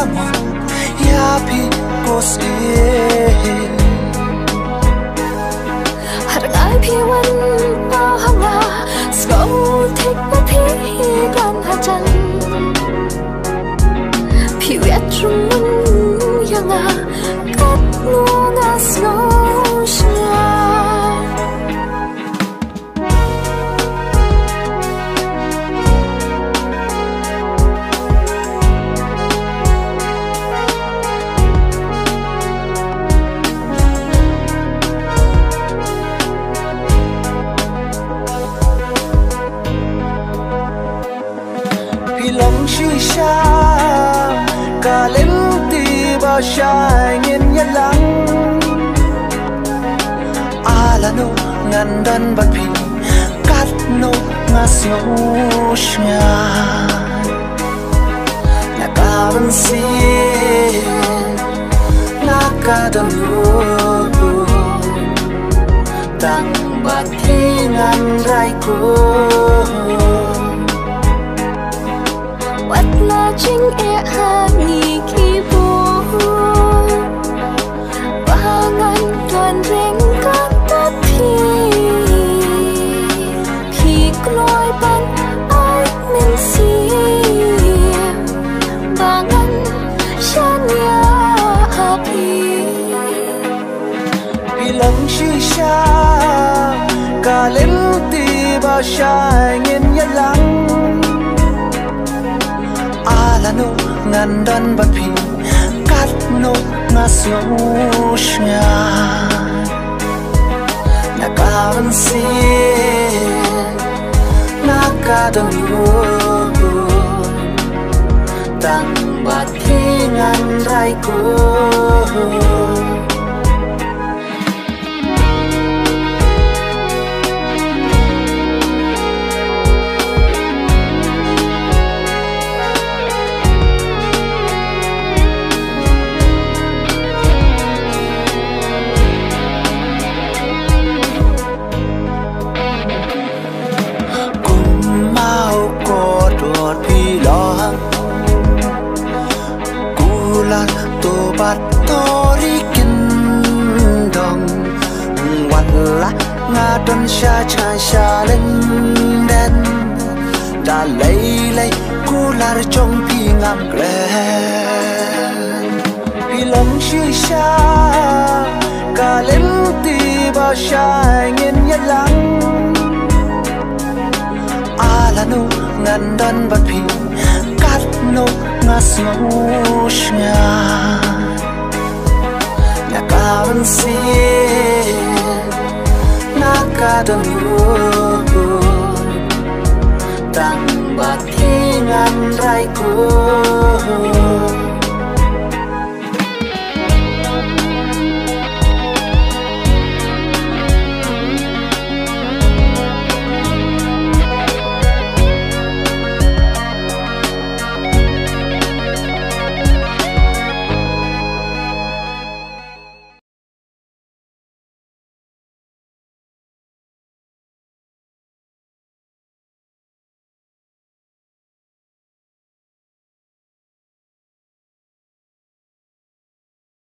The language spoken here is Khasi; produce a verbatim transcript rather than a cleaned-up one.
Ïa phi ko sngewsih. Har ngai phi wan paw ha nga, sngew thik ba phi don hajan. Phi wiat rung ïa nga, katno nga sngew shngaiñ. Phi long shisha ka lynti ba shai ngin ïalang. Ah lano ngan don bad phi, katno nga sngew shngaiñ. Na ka ban sien, na ka don ruh, tang bad phi ngan rai khuid. Wat la jingeh ha ngi ki bun, ba ngan don ryngkat bad phi. Phi kloi ban ai mynsiem, ba ngan shaniah ha phi. Phi long shisha ka lynti ba shai ngin ïalang. Ah lano ngan don bad phi, katno nga sngew shngaiñ. Na ka ban sien, na ka don ruh, tang bad phi ngan rai khuid. Kumno ko dot phi long, kular to bad to ri kyndong. Wat la nga don sha sha sha lyndet, da lei lei kular jong phi ngam klet. Phi long shisha ka lynti ba shai ngin ïalang. Ah lano ngan don bad phi, katno nga sngew shngaiñ. Na ka ban sien, na ka don ruh, tang bad phi ngan rai khuid.